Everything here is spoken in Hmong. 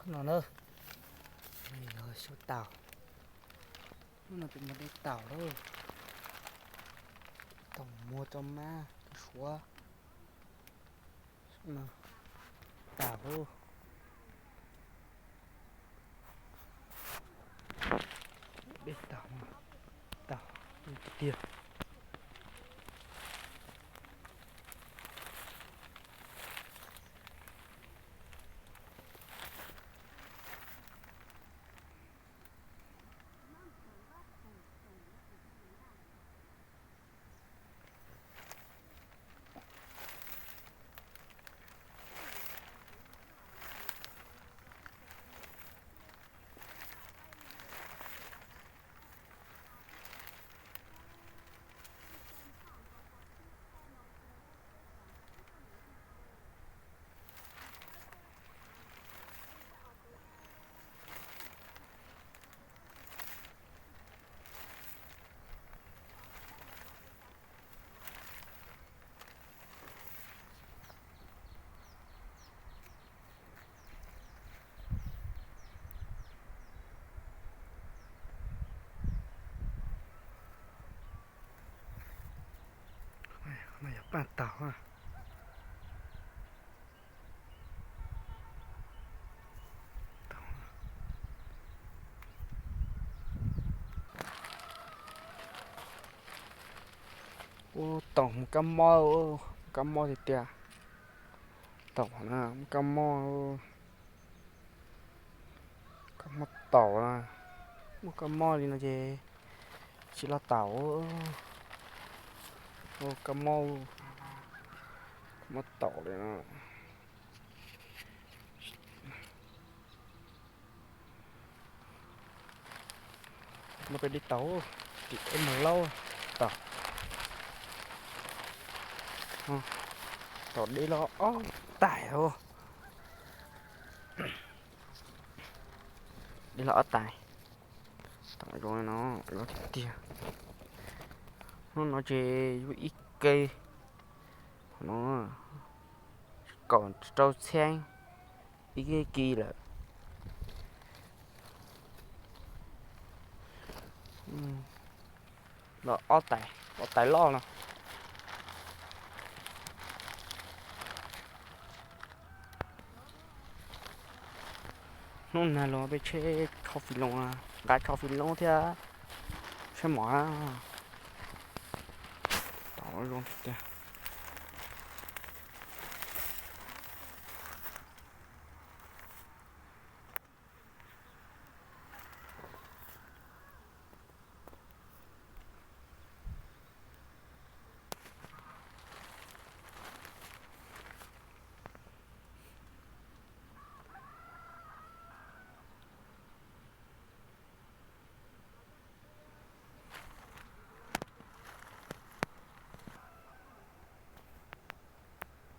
No na, yog xyov taum, hnub no peb mus de taum lauj, taum muag rau mab rau suav. Taum, de taum, taum tiag tiag. No yog paj taum. Ub, taum mus kab mob, kab mob tiag tiag. Taum na, kab mob, kab mob taum na. Muaj kab mob li no ces tsis los taum. Kab mob, kab mob taum li no. No peb de taum, tim eb mos laub taum. Taum de los ob tais os. De los ob tais. Taum zoo no, zoo tiag tiag. Hnub no ces yuav ib ke no, kaum rau txhiab ib ke ki lawm. Los ob tais, ob tais loj no. Hnub nag los peb tsheb tsho fis loo, nqa tsho fis loo thiab tsheb mom. Taum zoo tiag.